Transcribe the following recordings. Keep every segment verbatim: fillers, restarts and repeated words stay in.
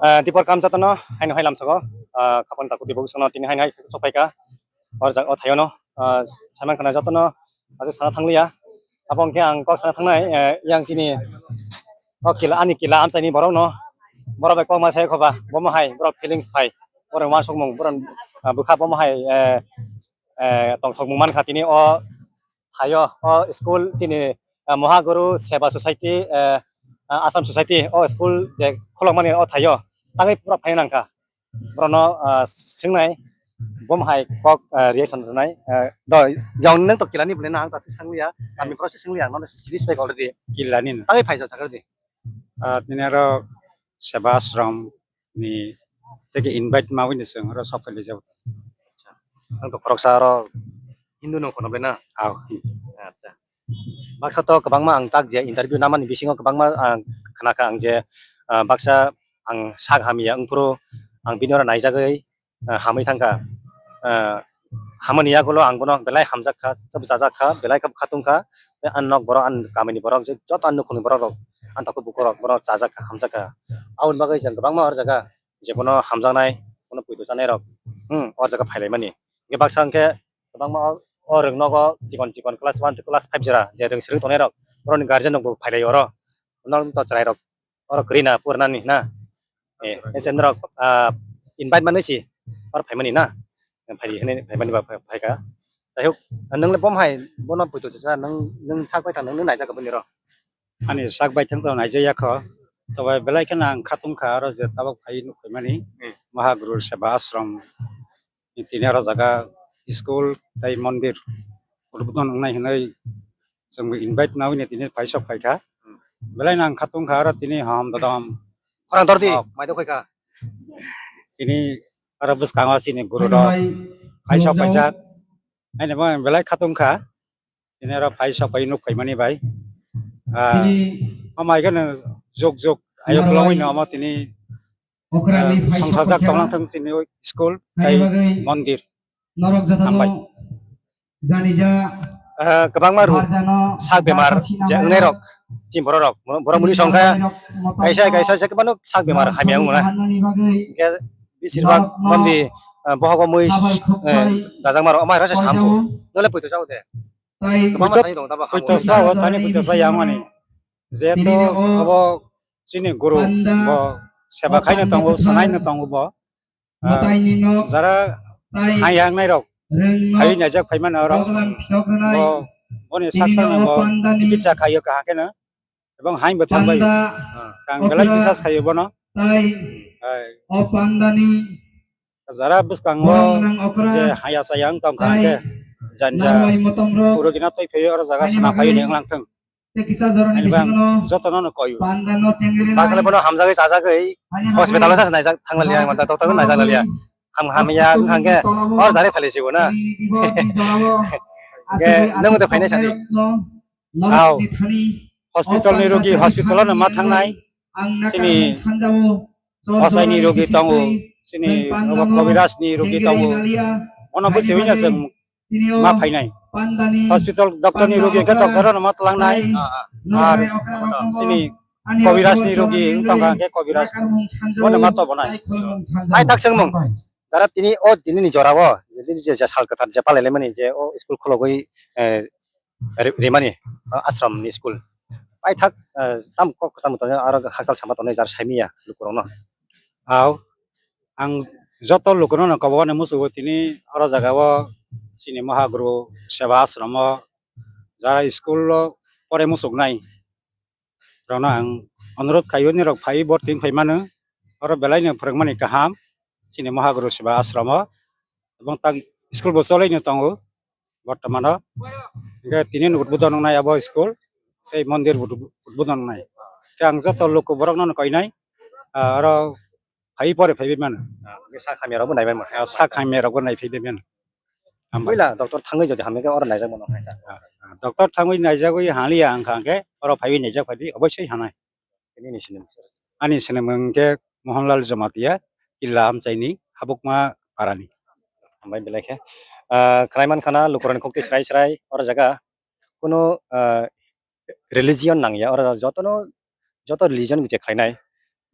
Ah, Dipor kam jotono haino hai lamsogo, ah, khapang taku Dipor sono tini haino hai sok phaikha. Or jaga o thayono, ah, saiman khana jotono ase sana thangliya. Abo hwnkhe ang kok sana thangnai, eh, yang chini o kila, ani kila amchaini borokno, borok bai kokma sai khoba, bomo hai borok feelings phai, borok uansukmung, borok, ah, bwkha bomo hai, eh, eh, tongthokmung mankha tini o thaio, o school chini, ah, Mohaguru Seva Society, eh, ah, Assam Society, o school je khulokmani o thaio, tangwi pura phaina nangkha. Borokno, ah, swngnai, bom hai kok, ah, reaction rwnai, ah, do, jong nang to kilani bwlai nang ta swngya, ami borok swngya, ang no series pai already. Kilani no. Tangwi phaisa sakar di. Ah, tini aro Seva Ashram ni teke invite ma wini swng aro sok phai lijak. Ang to khoroksa aro Hindu no kono bena. Aw. Acha. Baksa to kwbangma ang tak je interview namani bisingo kwbangma ang khnakha ang je, ah, baksa ang sak hamya wngphuru ang bini oro naijagwi, ah, hamwi thangkha. Ah, hamani yagulo ang bono belai hamjak kha, chajak kha, belai kha khatung kha. Tei ang nok borok, ang kamini borok, je joto ang nukhungni borok rok, ang takhuk bukhuk rok, borok chajak kha, hamjak kha. Aboni bagwi chwng kwbangma hor jaga je bono hamjaknai, bono puitu chanai rok, hmm, hor jaga phailaimani. Hwnkhe baksa hwnkhe kwbangma o, o rwng nogo chikon chikon class one to class five jora je rwng swrwng tongnai rok, borokni guardian rokbo phailai oro. Norok to chwrai rok oro kwrwi na purnani na. Eh, ese norok, ah, invite manwi si oro phaimani na. Phai hwnwi phaimani ba phai, phaikha. Jai hok, nwng le bom hai bono puitu cha nwng, nwng sak bai thang nwng, nwng naijak bini oro. Ani sak bai thang to naijak ya kho. Tobai belai kheno ang khatung kha oro je tabuk phai nuk phaimani. Hmm. Mahaguru Seva Ashram. Tini oro jaga school tei mondir udbodon wngnai hwnwi chwngbo invite nawi ni tini paisok phaikha. Belai no ang khatung kha oro tini hom dodom. Khorang tor di, oh, mai do khaikha. Tini oro bwskango chini guru rok paisok paijak. Haino bo ang belai khatung kha. Tini oro phai sok phai nuk phaimani bai. Ah, o mai kheno juk juk ayuk longwi no omo tini, ah, songsajak tonglang thang chini school tei mondir. Hambai. Ah, kwbangma ruk sak bemar je wngnai rok, chini borok rok, borok muni songkha kaisa kaisa je kwbangma sak bemar hamya wngmano. Hwnkhe bisir bak bondi, ah, bohogo mui, eh, dajakma rok omo hai rok se sambu. Nole poito chao de. Kwbangma thani tong tamo hamya. Poito sao, thani poito sao yang mani. Jehetu abo chini guru bo seba khaino tongo, sanaino tongo bo. Ah, jara hai yang nai rok, hai naijak phaimano rok. Bo, boni sak sak no bo chikitsa khaio kaham kheno. Ebong hai bo thangbai. Kang belai kisa sayo bono. Hai. Jara bwskango je haya saya wng tong kha khe janja urugina twi phaio oro jaga sana phaio ni wnglang thung. Ani bang jotono no koyo. Basale bono hamjagwi chajagwi hospital o sa naijak thanglalia manta doctor no naijak lalia. Ham hamya wng kha khe or jare phali sibo na. Ke nang de phainai sadi. Au. Hospital ni rogi hospital no ma thangnai. Chini Osai ni rogi tongo, chini obo Kobiraj ni rogi tongo. Ono bwswi no chwng ma phainai. Hospital doctor ni rogi khe doctor no ma tlangnai. Ar chini Kobiraj ni rogi wng tong kha khe Kobiraj bono ma tobonai. Hai tak chwngmung. Jara tini o tini ni jora o, je tini je sal kwthar je palai laimani je o school khulogwi, eh, ri-, rimani, ah, ashram ni school. Paithak, ah, tam kok kwcham tongo, aro hakchal sama tongo, jar saimiya lukurokno. Au, ang joto lukurokno kobogo musugo tini oro jaga o chini Mahaguru Seva Ashram o jara school o pore musuknai rokno ang onurodh khaio, nirok phai bo tini phai mano, oro belai no phwrwngmani kaham chini Mahaguru Seva Ashram o, ebong tak school bo choli no tongo bortomano, hingke tini no udbodon wngnai abo school tei mondir bo udbodon wngnai, hingke ang joto luku borok no koinai, ah, oro phai pore phaibai mano. Ah, sak hamya rok bo naibai mano. Ah, sak hamya rok bo naiphaibai mano. Hambai. Puila doctor thangwi jodi hamya khe oro naijak mano hai kha. Ah, ah, doctor thangwi naijagwi haliya wngkha hwnkhe oro phaiwi naijak phaidi oboisoi hanai. Nini sini. Ani sini mung khe Mohanlal Jamatia, Killa Amchaini, Habukma Parani. Hambai belai khe. Ah, khlai man khana lukurokni khukti srai srai oro jaga. Kunu, ah, religion nangya oro jotono, joto religion je khlainai.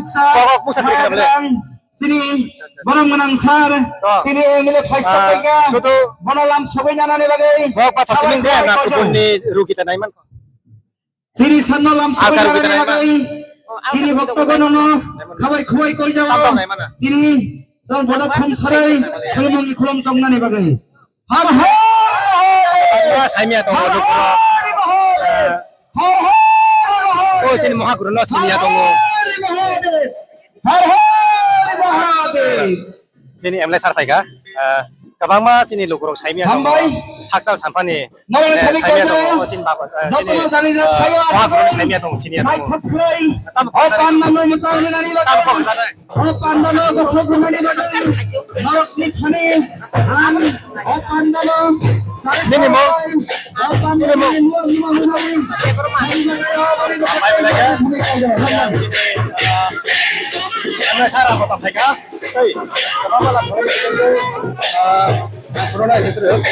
chuksa. Kok, kok, musa kiri kira bole. Sini, borom gwnang sir. To. Sini M L A phaisa Ah, paika. Sudu. Bono lam sogwi nanani bagwi. Kok, pathar Sabai timing de, sabai na kojo. Kubunni rukita naiman. Sini sanno lam Alkar sogwi nanani bagwi. Sini bokto gonono khabai khubai koi jago. Tam tam naimana. Sini jang bodo khum sarai khulumung khulum chongnani bagwi. Har har Mahadev! Saimia tongo, Har lukro. Har Mahadev! Har har Mahadev! O, sini Mahaguru no siniya tongo. Har Mahadev! Har har Mahadev! Sini M L A sir phaikha. Ah, kwbangma sini lukurok saimia tongo. Hambai. Hakchal sampani. Nang Eh, thani saimia kono. Tongo, o sini baba, eh, sini, Jotono jani eh, khayo Mahaguru no agai. Saimia tongo, siniya Mai tongo. Khoprai. Tam O khoprai. Panna no musa hinani Tam bagwi. Khoprai. O pandalo gotho gunani bagwi norokni thani ang o pandalo Nini mo? O pandalo Nini mo? Nini mo? Ano sara mo taphaika? Hey, mama la thore. Ah, corona itu terus.